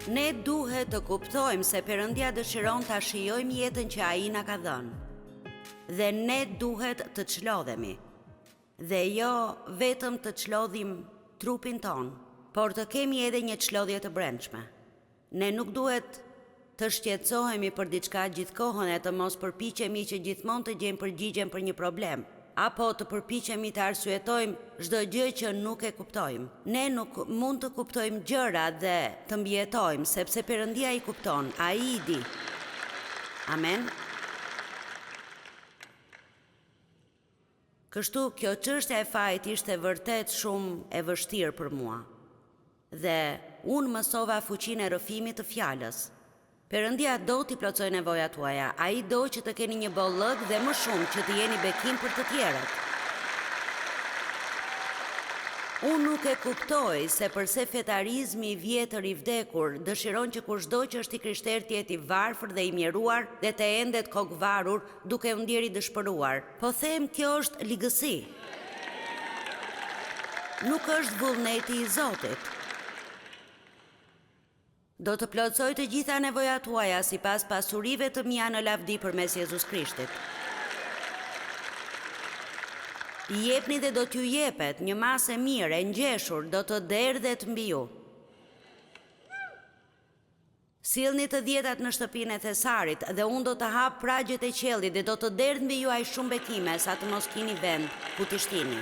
Ne duhet të kuptojmë se Perëndia dëshiron ta shijojmë jetën që Ai na ka dhënë. Dhe ne duhet të çlodhemi. Dhe jo vetëm të çlodhim trupin tonë, por të kemi edhe një çlodhje të brendshme. Ne nuk duhet të shqetësohemi për diçka gjithë kohën e të mos përpiqemi që gjithmonë të gjejmë përgjigjen për një problem, apo të përpiqemi të arsyetojmë çdo gjë që nuk e kuptojmë. Ne nuk mund të kuptojmë gjërat dhe të mbijetojmë, sepse Perëndia i kupton, Ai i di. Amen. Kështu, kjo çështja e fajit ishte vërtet shumë e vështirë për mua. Dhe unë mësova fuqinë e rrëfimit të fjalës. Perëndia do t'i plotësojë nevojat tuaja. Ai do që të keni një bollëk dhe më shumë që të jeni bekim për të tjerët. Unë nuk e kuptoj se përse fetarizmi i vjetër i vdekur dëshiron që kushdo që është i krishterë të jetë i varfër dhe i mjeruar dhe të endet kokëvarur duke u ndjerë i dëshpëruar. Po them kjo është ligësi. Nuk është vullneti i Zotit. Do të plotësoj të gjitha nevojat tuaja sipas pasurive të mia në lavdi përmes Jezus Krishtit. Jepni dhe do t'ju jepet, një masë e mirë, e ngjeshur, do të derdhet mbi ju. Sillni të dhjetat në shtëpinë e thesarit, dhe unë do të hap pragjet e qiellit dhe do të derdh mbi ju aq shumë bekime, sa të mos kini vend ku t'i shtini.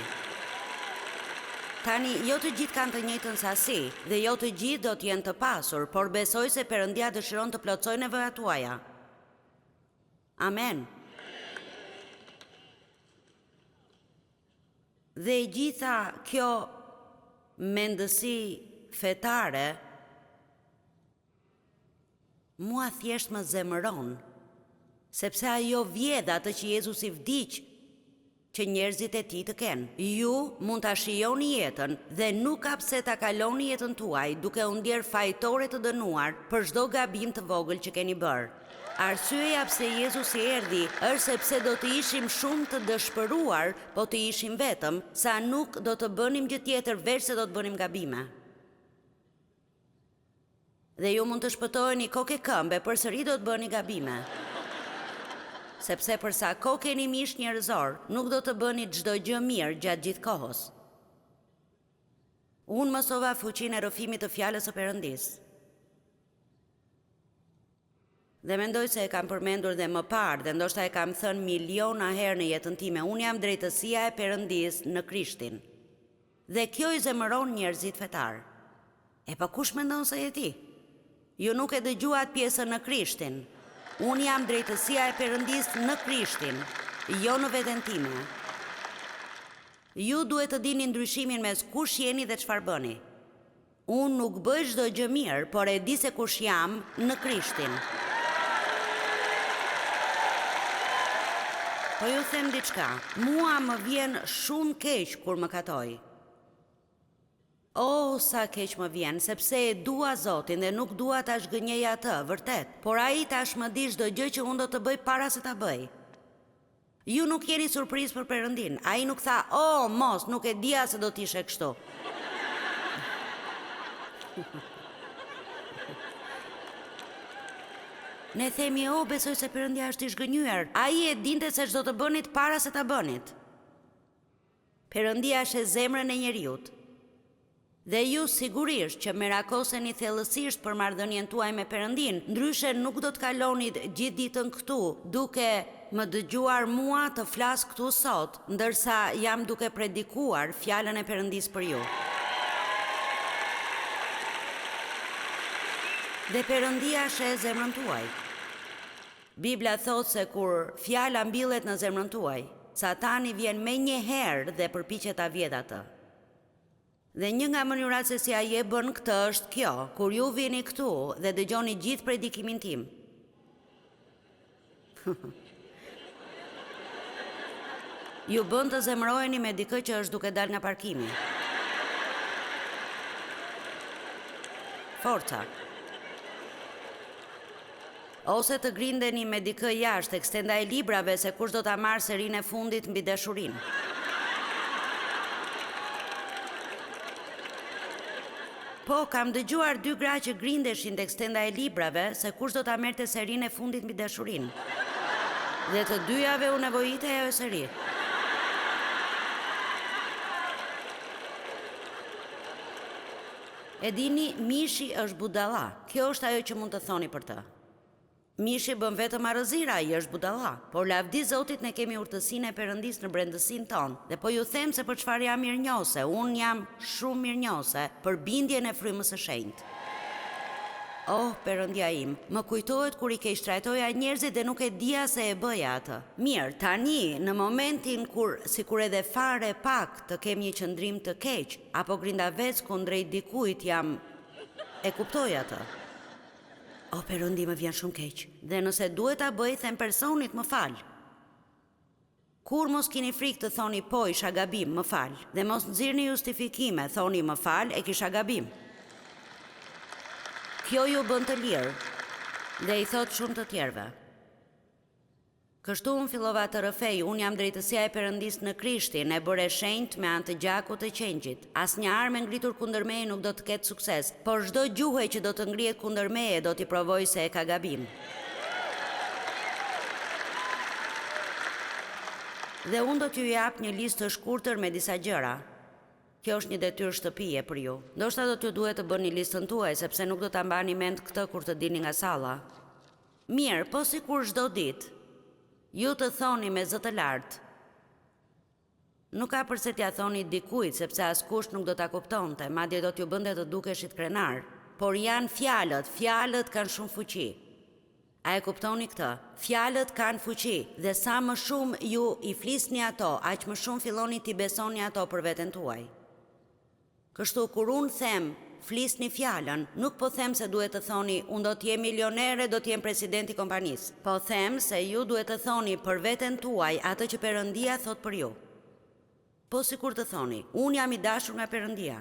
Tani, jo të gjithë kanë të njëjtën sasi, dhe jo të gjithë do të jenë të pasur, por besoj se Perëndia dëshiron të plotësojë nevojat tuaja. Amen. Dhe e gjitha kjo mendësi fetare mua thjesht më zemëron, sepse ajo vjedh atë që Jezusi vdiq që njerëzit e tij të kenë. Ju mund ta shijoni jetën dhe nuk ka pse ta kaloni jetën tuaj duke u ndjerë fajtor e të dënuar për çdo gabim të vogël që keni bërë. Arsyeja pse Jezusi erdhi është sepse do të ishim shumë të dëshpëruar po të ishim vetëm, sa nuk do të bënim gjë tjetër veçse do të bënim gabime. Dhe ju mund të shpëtoheni kokë e këmbë e përsëri do të bëni gabime. Sepse për sa kohë keni mish njerëzor, nuk do të bëni çdo gjë mirë gjatë gjithë kohës. Unë mësova fuqinë e rrëfimit të fjalës së Perëndisë. Dhe mendoj se e kam përmendur dhe më parë dhe ndoshta e kam thënë miliona herë në jetën time, unë jam drejtësia e Perëndisë në Krishtin. Dhe kjo i zemëron njerëzit fetarë. E po kush mendon se je ti? Ju nuk e dëgjuat pjesën në Krishtin. Unë jam drejtësia e Perëndisë në Krishtin, jo në veten time. Ju duhet të dini ndryshimin mes kush jeni dhe çfarë bëni. Unë nuk bëj çdo gjë mirë, por e di se kush jam në Krishtin. Po ju them diçka, mua më vjen shumë keq kur mëkatoj. Oh, sa keq më vjen, sepse e dua Zotin dhe nuk dua ta zhgënjej atë, vërtet. Por ai tashmë di çdo gjë që unë do të bëj para se ta bëj. Ju nuk jeni surprizë për Perëndinë. Ai nuk tha, Oh, mos, nuk e dija se do të ishe kështu. Ne themi, Oh, besoj se Perëndia është i zhgënjyer. Ai e dinte se ç'do të bënit para se ta bënit. Perëndia sheh zemrën e njeriut. Dhe ju sigurisht që merakoseni thellësisht për marrëdhënien tuaj me Perëndinë, ndryshe nuk do të kalonit gjithë ditën këtu duke më dëgjuar mua të flas këtu sot, ndërsa jam duke predikuar Fjalën e Perëndisë për ju. Dhe Perëndia sheh zemrën tuaj. Bibla thotë se kur Fjala mbillet në zemrën tuaj, Satani vjen menjëherë dhe përpiqet ta vjedhë atë. Dhe një nga mënyrat se si ai e bën këtë është kjo, kur ju vini këtu dhe dëgjoni gjithë predikimin tim. Ju bën të zemëroheni me dikë që është duke dalë nga parkimi. Forca. Ose të grindeni me dikë jashtë tek stenda e librave se kush do ta marrë serinë e fundit mbi dashurinë. Po, kam dëgjuar dy gra që grindeshin tek stenda e librave se kush do ta merrte serinë e fundit mbi dashurinë. Dhe të dyjave u nevojitej ajo seri. E dini, mishi është budalla. Kjo është ajo që mund të thoni për të. Mishi bën vetëm marrëzira, ai është budalla. Por lavdi Zotit ne kemi urtësinë e Perëndisë në brendësinë tonë. Dhe po ju them se për çfarë jam mirënjohëse, unë jam shumë mirënjohëse për bindjen e Frymës së Shenjtë. Oh, Perëndia im, më kujtohet kur i keqtrajtoja njerëzit dhe nuk e dija se e bëja atë. Mirë, tani, në momentin kur, sikur edhe fare pak të kem një qëndrim të keq, apo grindavec kundrejt dikujt, jam, e kuptoj atë. O Perëndi më vjen shumë keq. Dhe nëse duhet ta bëj them personit më fal. Kurrë mos kini frikë të thoni po isha gabim, më fal. Dhe mos nxirrni justifikime, thoni më fal, e kisha gabim. Kjo ju bën të lirë. Dhe i thotë shumë të tjerëve. Kështu unë fillova të rrëfej, Unë jam drejtësia e Perëndisë në Krishtin, e bërë e shenjtë me anë të gjakut të Qengjit. Asnjë armë e ngritur kundër meje nuk do të ketë sukses, por çdo gjuhe që do të ngrihet kundër meje do t'i provoj se e ka gabim. Dhe unë do t'ju jap një listë të shkurtër me disa gjëra. Kjo është një detyrë shtëpie për ju. Ndoshta do t'ju duhet të bëni listën tuaj, sepse nuk do ta mbani mend këtë kur të dilni nga salla. Mirë, po sikur çdo ditë, ju të thoni me zë të lartë. Nuk ka përse t'ia thoni dikujt, sepse askush nuk do ta kuptonte, madje do t'ju bënte të dukeshit krenarë. Por janë fjalët, fjalët kanë shumë fuqi. A e kuptoni këtë? Fjalët kanë fuqi, dhe sa më shumë ju i flisni ato, aq më shumë filloni t'i besoni ato për veten tuaj. Kështu, kur unë them, flisni fjalën, nuk po them se duhet të thoni, unë do të jem milioner e do të jem president i kompanisë. Po them se ju duhet të thoni për veten tuaj atë që Perëndia thotë për ju. Po sikur të thoni, unë jam i dashur nga Perëndia.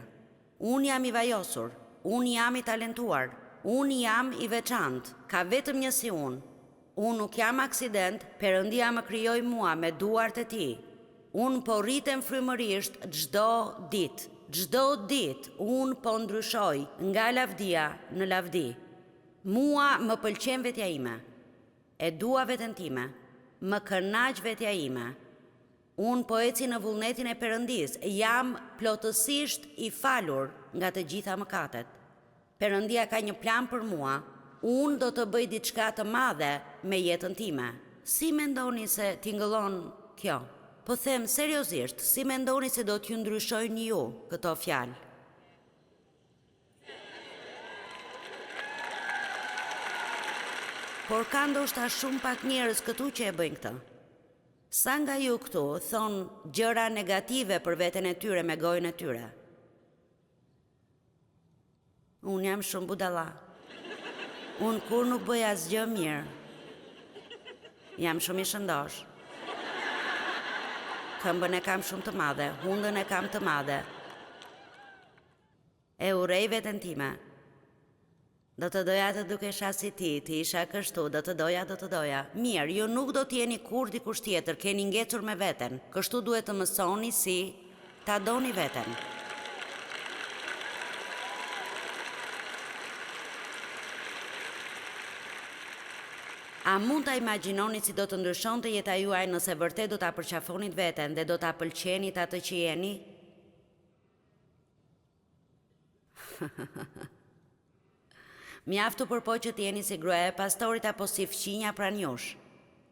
Unë jam i vajosur. Unë jam i talentuar. Unë jam i veçantë. Ka vetëm një si unë. Unë nuk jam aksident, Perëndia më krijoi mua me duart e tij. Unë po rritem frymërisht çdo ditë. Çdo ditë unë po ndryshoj nga lavdia në lavdi. Mua më pëlqen vetja ime. E dua veten time. Më kënaq vetja ime. Unë po eci në vullnetin e Perëndisë, jam plotësisht i falur nga të gjitha mëkatet. Perëndia ka një plan për mua, unë do të bëj diçka të madhe me jetën time. Si mendoni se tingëllon kjo? Po them seriozisht, si mendoni se do t'ju ndryshojnë ju këto fjalë? Por ka ndoshta shumë pak njerëz këtu që e bëjnë këtë. Sa nga ju këtu thonë gjëra negative për veten e tyre me gojën e tyre? Unë jam shumë budalla. Unë kurrë nuk bëj asgjë mirë. Jam shumë i shëndoshë. Këmbën e kam shumë të madhe, hundën e kam të madhe. E urrej veten time. Do të doja të dukesha si ti, të isha kështu, do të doja, do të doja. Mirë, ju nuk do të jeni kurrë dikush tjetër, keni ngecur me veten. Kështu duhet të mësoni si ta doni veten. A mund ta imagjinoni si do të ndryshonte jeta juaj nëse vërtet do ta përqafonit veten dhe do ta pëlqenit atë që jeni? Mjaft u përpoqët të jeni si gruaja e pastorit apo si fqinja pranë jush.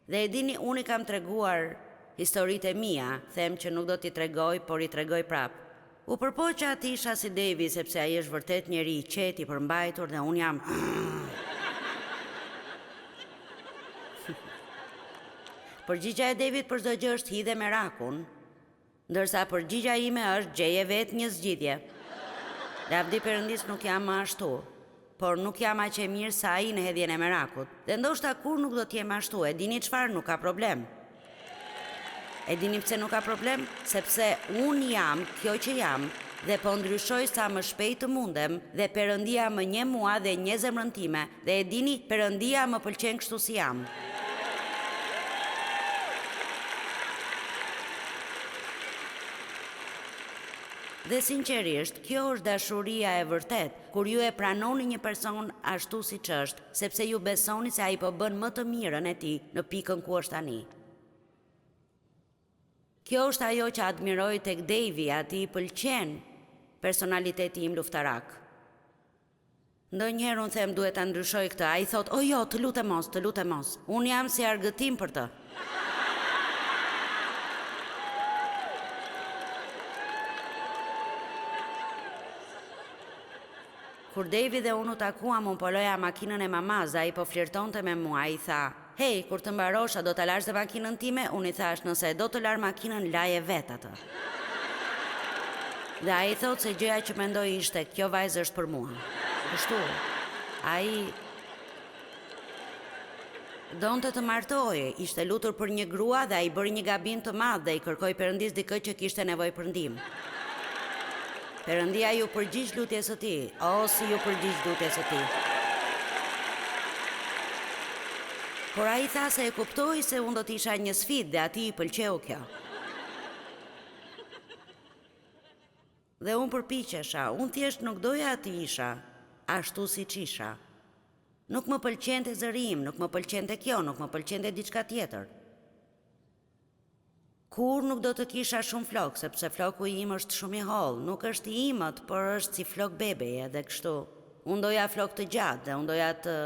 Dhe e dini, unë i kam treguar historitë e mia, them që nuk do t'i tregoj, por i tregoj prapë. U përpoqa të isha si Dejvi, sepse ai është vërtet njeri i qetë, i përmbajtur dhe unë jam Përgjigja e Dejvit për çdo gjë është hidhe merakun. Ndërsa përgjigja ime është gjeje vetë një zgjidhje. Lavdi Perëndisë nuk jam më ashtu, por nuk jam aq e mirë sa ai në hedhjen e merakut. Dhe ndoshta kurrë nuk do të jem ashtu, e dini çfarë, nuk ka problem. E dini pse nuk ka problem? Sepse unë jam kjo që jam dhe po ndryshoj sa më shpejt të mundem dhe Perëndia më njeh mua dhe njeh zemrën time dhe e dini, Perëndia më pëlqen kështu si jam. Dhe sinqerisht, kjo është dashuria e vërtetë, kur ju e pranoni një person ashtu siç është, sepse ju besoni se ai po bën më të mirën e tij në pikën ku është tani. Kjo është ajo që admiroj tek Dejvi, atij i pëlqen personaliteti im luftarak. Ndonjëherë unë them duhet ta ndryshoj këtë, ai thotë, o jo, të lutem mos, të lutem mos. Unë jam si argëtim për të. Kur Dejvi dhe unë u takuam, unë po loja makinën e mamasë dhe ai po flirtonte me mua, ai tha, Hej, kur të mbarosh, a do ta lash dhe makinën time? Unë i thashë, nëse e do të larë makinën, laje vetë atë. Dhe ai thotë se gjëja që mendoi ishte, kjo vajzë është për mua. Kështu, ai donte të martohej, ishte lutur për një grua dhe ai bëri një gabim të madh dhe i kërkoi Perëndisë dikë që kishte nevojë për ndihmë. Perëndia iu përgjigj lutjes së tij, o si iu përgjigj lutjes së tij. Por ai tha se e kuptoi se unë do të isha një sfidë dhe atij i pëlqeu kjo. Dhe unë përpiqesha, unë thjesht nuk doja të isha ashtu siç isha. Nuk më pëlqente zëri im, nuk më pëlqente kjo, nuk më pëlqente diçka tjetër. Kurrë nuk do të kisha shumë flokë, sepse floku im është shumë i hollë, nuk është i imët, por është si flok bebeje dhe kështu. Unë doja flokë të gjatë dhe unë doja të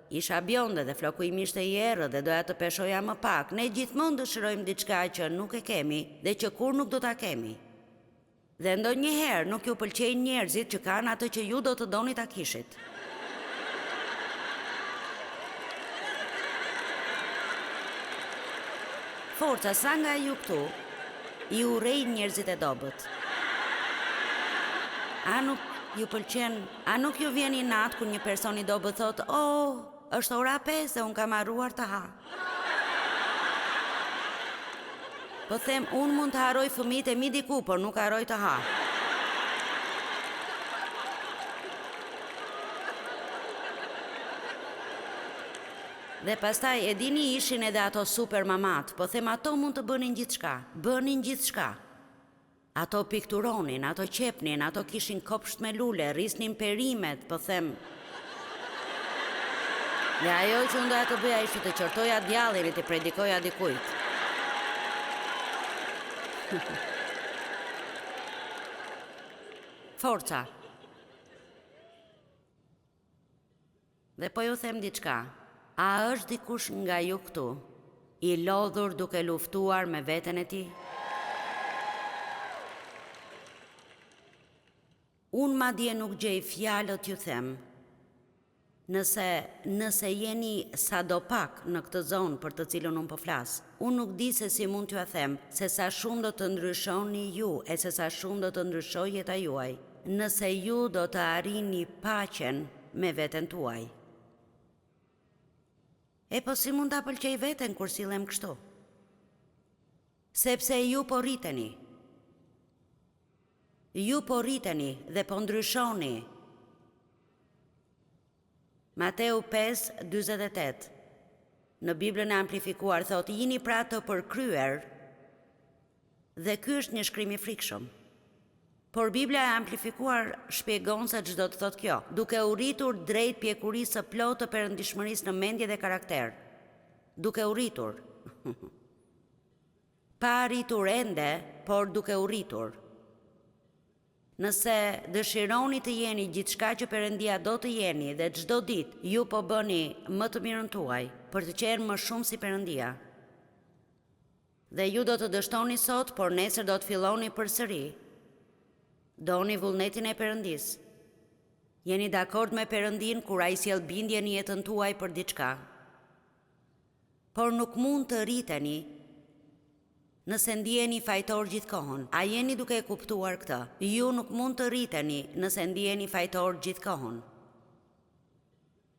isha bjonde dhe floku im ishte i errët dhe doja të peshoja më pak. Ne gjithmonë dëshirojmë diçka që nuk e kemi dhe që kurrë nuk do ta kemi. Dhe ndonjëherë nuk ju pëlqejnë njerëzit që kanë atë që ju do të doni ta kishit. Forca, sa nga ju këtu i urrejnë njerëzit e dobët? A nuk ju pëlqen, a nuk ju vjen inat kur një person i dobët thotë, Oh, është ora 5 dhe unë kam harruar të ha. Po them, unë mund të harroj fëmijët e mi diku, por nuk harroj të ha. Dhe pastaj, e dini, ishin edhe ato super mamat, po them ato mund të bënin gjithçka, bënin gjithçka. Ato pikturonin, ato qepnin, ato kishin kopsht me lule, rrisnin perimet, po them. Dhe ajo që unë doja të bëja ishte të qortoja djallin e t'i predikoja dikujt. Forca. Dhe po ju them diçka, a është dikush nga ju këtu i lodhur duke luftuar me veten e tij? Unë madje nuk gjej fjalët t'ju them, nëse, nëse jeni sadopak në këtë zonë për të cilën unë po flas, unë nuk di se si mund t'jua them se sa shumë do të ndryshoni ju e se sa shumë do të ndryshojë jeta juaj, nëse ju do të arrini paqen me veten tuaj. E po si mund ta pëlqej veten kur sillem kështu? Sepse ju po rriteni. Ju po rriteni dhe po ndryshoni. Mateu 5, 48 Në Biblën e amplifikuar thotë, jini pra të përkryer Dhe ky është një shkrim i frikshëm. Por Bibla e amplifikuar shpjegon se ç'do të thotë kjo, duke u rritur drejt pjekurisë së plotë të perëndishmërisë në mendje dhe karakter. Duke u rritur. Pa arritur ende, por duke u rritur. Nëse dëshironi të jeni gjithçka që Perëndia do të jeni dhe çdo ditë ju po bëni më të mirën tuaj për të qenë më shumë si Perëndia. Dhe ju do të dështoni sot, por nesër do të filloni përsëri. Doni vullnetin e Perëndisë. Jeni dakord me Perëndinë kur Ai sjell bindje në jetën tuaj për diçka. Por nuk mund të rriteni nëse ndiheni fajtor gjithë kohën. A jeni duke e kuptuar këtë? Ju nuk mund të rriteni nëse ndiheni fajtor gjithë kohën.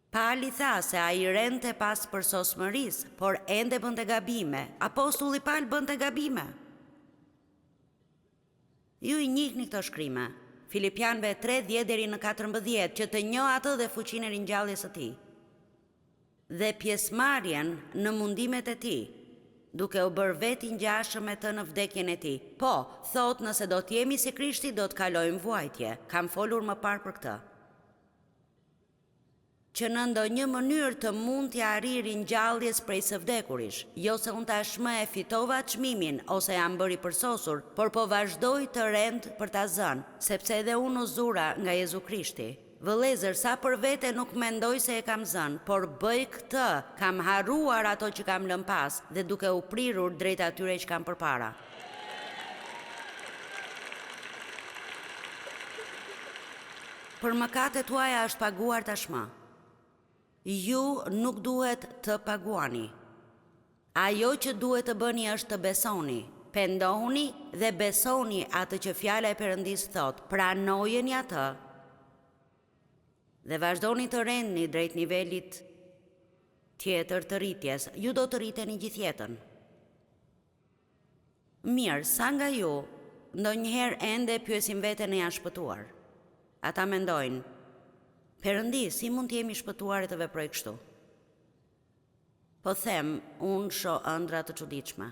Pali tha se ai rendte pas përsosmërisë, por ende bënte gabime. Apostulli Pal bënte gabime. Ju i njihni këto shkrime. Filipianëve 3, 10 deri në 14, që të njoh atë dhe fuqinë e ringjalljes së tij. Dhe pjesëmarrjen në mundimet e tij. Duke u bërë vetë i ngjashëm me të në vdekjen e tij. Po, thotë nëse do të jemi si Krishti do të kalojmë vuajtje. Kam folur më parë për këtë. Që në ndonjë mënyrë të mund t'ia arrij ringjalljes prej së vdekurish. Jo se unë tashmë e fitova çmimin ose jam bërë i përsosur, por po vazhdoj të rend për ta zënë, sepse edhe unë u zura nga Jezu Krishti. Vëllezër, sa për vete nuk mendoj se e kam zënë, por bëj këtë, kam harruar ato që kam lënë pas dhe duke u prirur drejt atyre që kam përpara. Për mëkatet tuaja është paguar tashmë. Ju nuk duhet të paguani. Ajo që duhet të bëni është të besoni. Pendohuni dhe besoni atë që Fjala e Perëndisë thotë, pranojeni atë dhe vazhdoni të rendni drejt nivelit tjetër të rritjes. Ju do të rriteni gjithë jetën. Mirë, sa nga ju ndonjëherë ende pyesin veten në janë shpëtuar? Ata mendojnë, Perëndi, si mund të jem i shpëtuar e të veproj kështu? Po them, unë shoh ëndrra të çuditshme.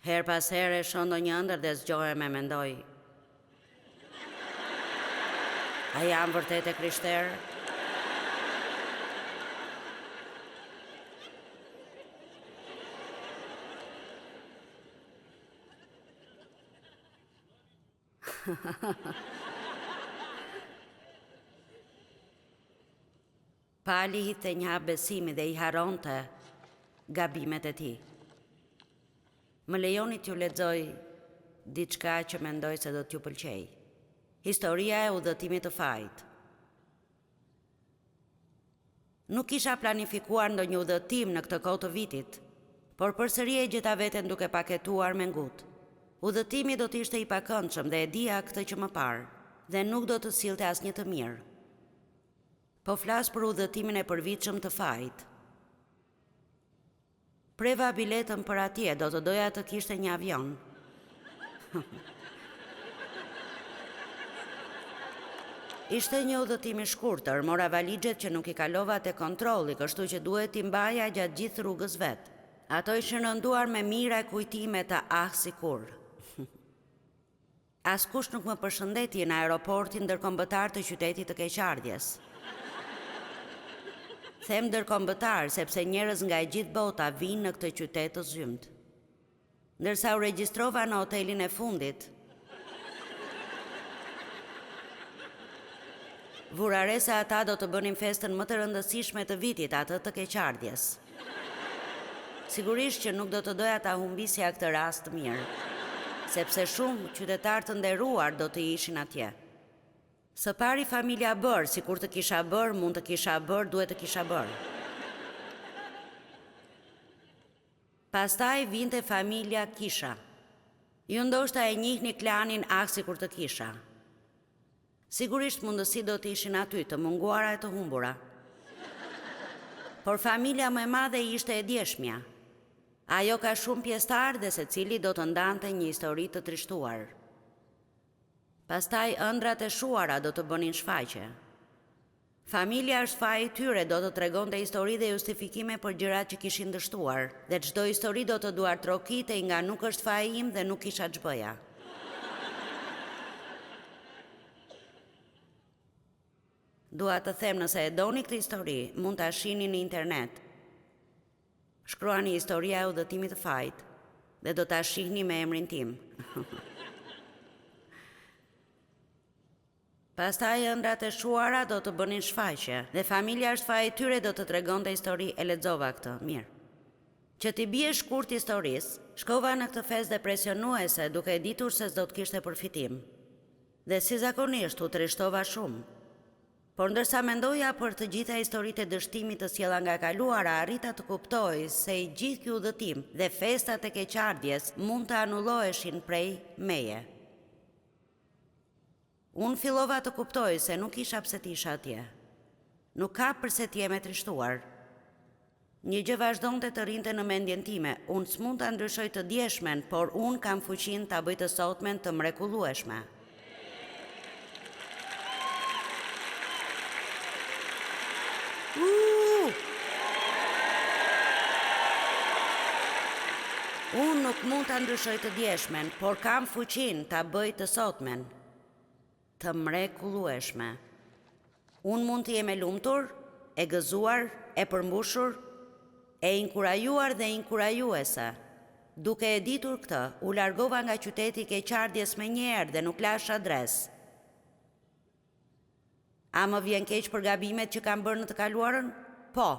Herë pas here shoh ndonjë ëndërr dhe zgjohem e mendoj, A jam vërtet e krishterë? Pali hidhte një hap besimi dhe i harronte gabimet e tij. Më lejoni t'ju lexoj diçka që mendoj se do t'ju pëlqejë. Historia e udhëtimit të fajit. Nuk kisha planifikuar ndonjë udhëtim në këtë kohë të vitit, por përsëri e gjeta veten duke paketuar me ngut. Udhëtimi do të ishte i pakëndshëm dhe e dija këtë që më parë, dhe nuk do të sillte asnjë të mirë. Po flas për udhëtimin e përvitshëm të fajit. Preva biletën për atje, do të doja të kishte një avion. Ishte një udhëtim i shkurtër, mora valixhet që nuk i kalova te kontrolli, kështu që duhet t'i mbaja gjatë gjithë rrugës vetë. Ato ishin rënduar me mijëra kujtime të ah sikur. Askush nuk më përshëndeti në aeroportin ndërkombëtar të qytetit të keqardhjes. Them ndërkombëtar, sepse njerëz nga e gjithë bota vijnë në këtë qytet të zymtë. Ndërsa u regjistrova në hotelin e fundit, vura re se ata do të bënin festën më të rëndësishme të vitit, atë të keqardhjes. Sigurisht që nuk do të doja ta humbisja këtë rast të mirë, sepse shumë qytetarë të nderuar do të ishin atje. Së pari familja bërë, sikur të kisha bërë, mund të kisha bërë, duhet të kisha bërë. Pastaj vinte familja Kisha. Ju ndoshta e njihni klanin ah sikur të kisha. Sigurisht mundësitë do të ishin aty, të munguara e të humbura. Por familja më e madhe ishte e djeshmja. Ajo ka shumë pjesëtarë dhe secili do të ndante një histori të trishtuar. Pastaj ëndrrat e shuara do të bënin shfaqje. Familja është faji i tyre do të tregonte histori dhe justifikime për gjërat që kishin dështuar. Dhe çdo histori do të duartrokitej nga nuk është faji im dhe nuk kisha ç'bëja. Dua të them nëse e doni këtë histori, mund ta shihni në internet. Shkruani Historia e udhëtimit të fajit dhe do ta shihni me emrin tim. Pastaj ëndrrat e shuara do të bënin shfaqje, dhe familja është faji i tyre do të tregonte histori e lexova këtë, mirë. Që t'i bie shkurt historisë, shkova në këtë festë depresionuese duke e ditur se s'do të kishte përfitim. Dhe si zakonisht u trishtova shumë. Por ndërsa mendoja për të gjitha historitë e dështimit të sjella nga e kaluara arrita të kuptoj se i gjithë ky udhëtim dhe festat e keqardhjes mund të anulloheshin prej meje. Unë fillova të kuptoj se nuk kisha pse të isha atje. Nuk ka përse të jem e trishtuar. Një gjë vazhdonte të rrinte në mendjen time, unë s'mund ta ndryshoj të djeshmen, por unë kam fuqinë ta bëj të sotmen të mrekullueshme. Uuh! nuk mund ta ndryshoj të djeshmen, por kam fuqinë ta bëj të sotmen të mrekullueshme. Unë mund të jem e lumtur, e gëzuar, e përmbushur, e inkurajuar dhe inkurajuese. Duke e ditur këtë, u largova nga qyteti i keqardhjes menjëherë dhe nuk lashë adresë. A më vjen keq për gabimet që kam bërë në të kaluarën? Po.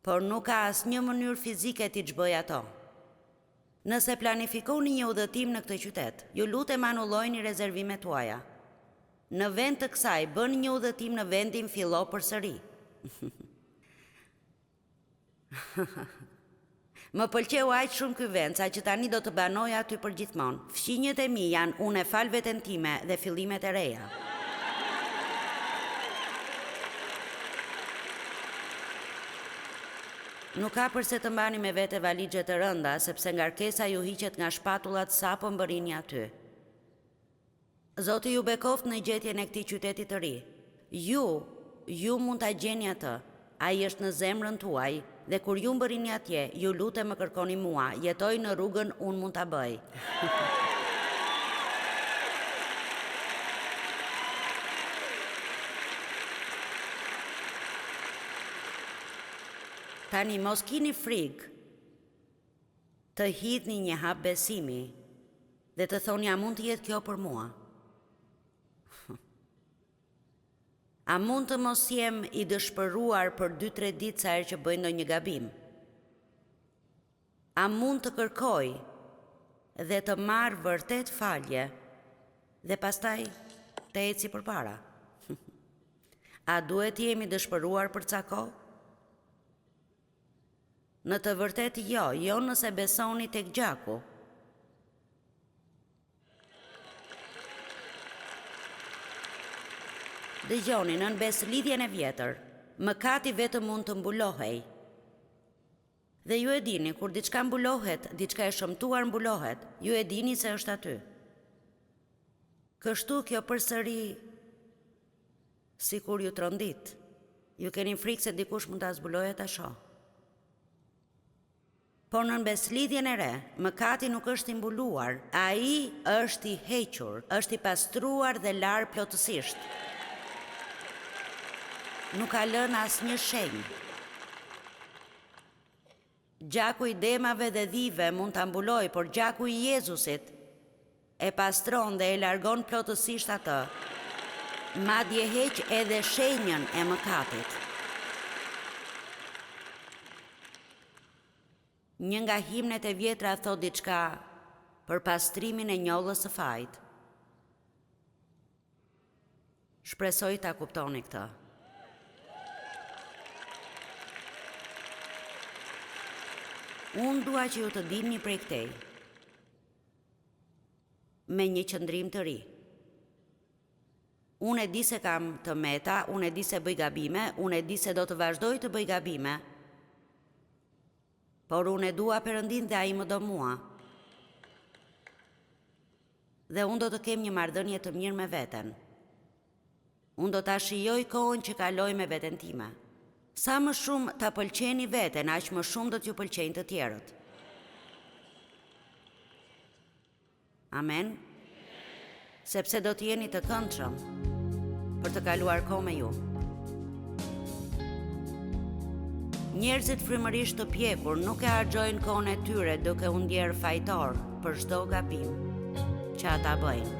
Por nuk ka asnjë mënyrë fizike t'i zhbëj ato. Nëse planifikoni një udhëtim në këtë qytet, ju lutem anullojini rezervimet tuaja. Në vend të kësaj, bëni një udhëtim në vendin fillo përsëri. Më pëlqeu aq shumë ky vend, saqë tani do të banoj aty përgjithmonë. Fqinjët e mi janë unë e fal veten time dhe fillimet e reja. Nuk ka përse të mbani me vete valixhe të rënda, sepse ngarkesa ju hiqet nga shpatullat sapo mbërrini aty. Zoti ju bekoftë në gjetjen e këtij qyteti të ri. Ju, ju mund ta gjeni atë. Ai është në zemrën tuaj, dhe kur ju mbërrini atje, ju lutem më kërkoni mua, jetoj në rrugën unë mund ta bëj. Tani mos kini frikë të hidhni një hap besimi dhe të thoni a mund të jetë kjo për mua? A mund të mos jem i dëshpëruar për 2-3 ditë sa herë që bëj ndonjë gabim? A mund të kërkoj dhe të marr vërtet falje dhe pastaj të eci përpara? A duhet të jem i dëshpëruar për ca kohë? Në të vërtetë jo, jo nëse besoni tek gjaku. Dëgjoni, nën besëlidhjen e vjetër, mëkati vetëm mund të mbulohej. Dhe ju e dini, kur diçka mbulohet, diçka e shëmtuar mbulohet, ju e dini se është aty. Kështu kjo përsëri sikur ju trondit. Ju keni frikë se dikush mund ta zbulojë e ta shohë. Por nën besëlidhjen e re, mëkati nuk është i mbuluar, ai është i hequr, është i pastruar dhe larë plotësisht. Nuk ka lënë asnjë shenjë. Gjaku i demave dhe dhive mund ta mbulojë, por gjaku i Jezusit e pastron dhe e largon plotësisht atë, madje heq edhe shenjën e mëkatit. Një nga himnet e vjetra thotë diçka për pastrimin e njollës së fajit. Shpresoj ta kuptoni këtë. Unë dua që ju të dilni prej këtej me një qëndrim të ri. Unë e di se kam të meta, unë e di se bëj gabime, unë e di se do të vazhdoj të bëj gabime. Por unë e dua Perëndinë dhe ai më do mua. Dhe unë do të kem një marrëdhënie të mirë me veten. Unë do ta shijoj kohën që kaloj me veten time. Sa më shumë ta pëlqeni veten, aq më shumë do t'ju pëlqejnë të tjerët. Amen. Sepse do të jeni të këndshëm për të kaluar kohë me ju. Njerëzit frymërisht të pjekur nuk e harxhojnë kohën e tyre duke u ndjerë fajtor për çdo gabim që ata bëjnë.